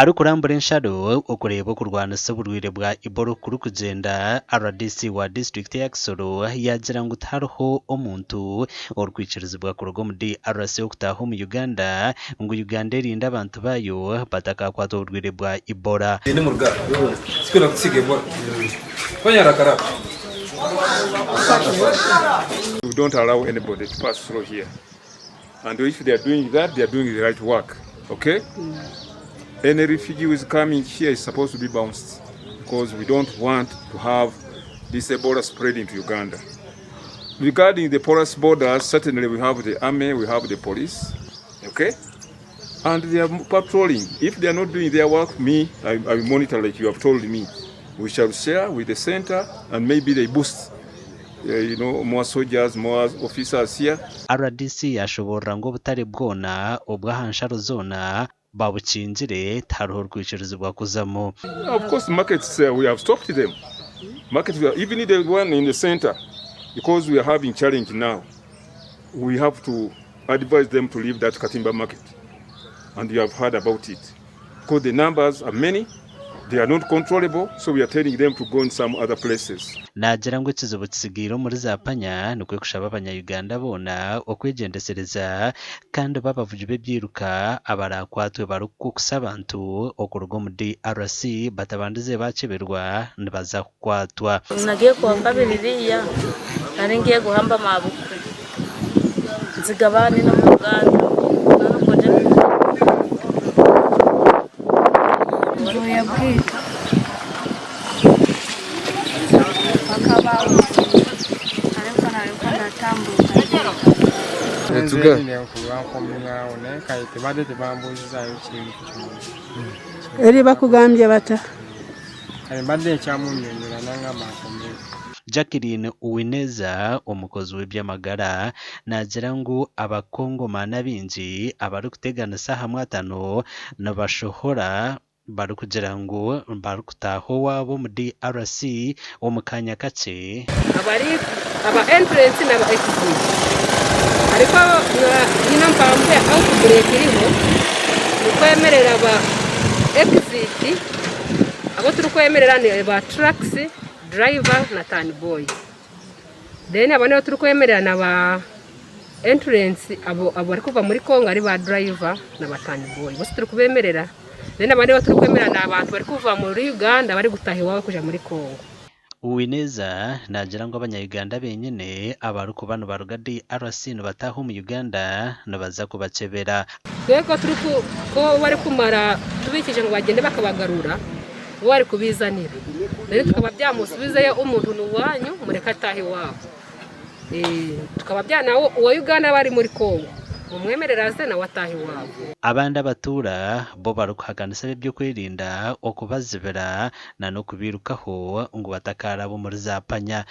Arikurambura ensharo okureeba okurwanisa oburwaire bwa Ebola oku kurikugyenda, rdc wa disiturikiti eya Kisoro yaagira ngu tihariho omuntu orikwikirizibwa kuruga omu DRC okutaaha omu Uganda ngu Uganda erinde abantu baayo batakakwatwa oburwaire bwa Ebola. We don't allow anybody to pass through here and if they are doing that they are doing the right work okay any refugee who is coming here is supposed to be bounced because we don't want to have this Ebola spread into Uganda. Regarding the porous borders, certainly we have the army, we have the police, okay? And they are patrolling. If they are not doing their work, me, I, I will monitor like you have told me. We shall share with the center and maybe they boost you know, more soldiers, more officers here. Rdc yashoboorora ngu obutare bwona obw'aha nsharo zoona babukingire tihariho orikwikirizibwa kuzamu. Of course markets uh, we have stopped them. Markets, even the one in the center, because we are having challenge now, we have to advise them to leave that Katimba market. And you have heard about it. Because the numbers are many, they are not controllable, so we are telling them to go in some other places. Naagira ngu ekizibu kitsigaire omuri Zaapanya nikwo kushaba abanya-Uganda boona okwegyendesereza kandi bo abavugi b'ebyiruka abaraakwatwe barikukukusa abantu okuruga omu DRC batabandize baakyeberwa nibaza kukwatwa. Nagiye kuwa kabiri ririya nari ngiye guhamba mabukwe nsiga abaana ino mu Uganda none ubwo nje Mvuye Bwito mpaka bawuziire ariko nariko ndatambuka Nze nyine nkuba nkomyawo naye kare tebadde tebambuuzizaayo kintu kyona. Eri bakugambye bata? Kare mbadde nkyamunyonyola nangamba nkomewo. Jacqueline Uwineza, omukozi w'eby'amagara naagira ngu Abakongomani abaingi abarikuteganisa aha mwatano nibashohora barikugira ngu barikutaaha owaabo omu DRC omu kaanya kakye. Abari aba entrance naba exit ariko haine empanvu ya outbreak eriho nikwemerera aba exit abu turikwemerera ni ba trucks, driver na turn boy then abandi abu turikwemerera naba entrance abo abarikuva muri Congo ari ba driver na ba turn boy bosi turikubemerera then abandi abu turikwemerera ni abantu barikuva muri Uganda barikutaha iwabo kuja muri Congo. Uwineza naagira ngu abanya-Uganda benyine abarikuba nibaruga DRC nibataaha omu Uganda nibaza kubakyebera. Twebwe ku barikumara tubaikirize ngu bagyende bakabagarura, bo barikubaizanira. Reero tukaba byamusubizayo omuntu ni owaanyu mureke ataahe owaabo. Tukaba bya nawe owa Uganda aba ari muri Congo mumwemerere aze nawe ataahe owaabo. Abandi abatuura bo barikuhakanisa ab'eby'okwerinda okubazibira na n'okubiirukaho ngu batakaaraba omuri zaapanya.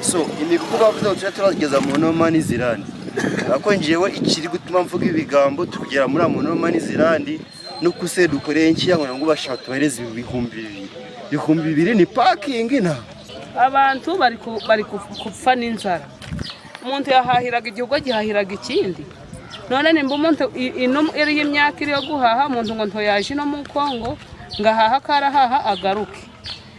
So imikuku bavuze ngo tujye turageza mu no man's land ariko njyewe ikiri gutuma mvuga ibigambo tukugera muri mu no man's land nuko se dukoreye nkiya ngo bashaka tubahereze 2000 2000 ni parking na Abantu bari ku- bari ku- kupfa n'inzara umuntu yahahiraga igihugu agihahiraga ikindi none nimba umuntu i- ino iriho imyaka iri yo guhaha umuntu ngo ntoyaje ino mu Kongo ngo ahahe akarahaha agaruke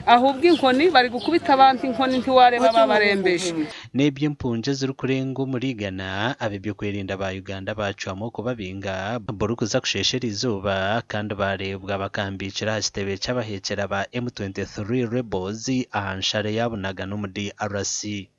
ahubwo inkoni bari gukubita abantu inkoni ntiwareba babarembeje. N'eby'empungi ezirikurenga omuri igana, ab'eby'okwerinda ba Uganda baacwamu okubabinga burikuza kusheesha eriizooba kandi baareebwa bakambiikire aha kitebe ky'abaheekyera ba M23 Rebels aha nsharo eya Bunagana omu DRC.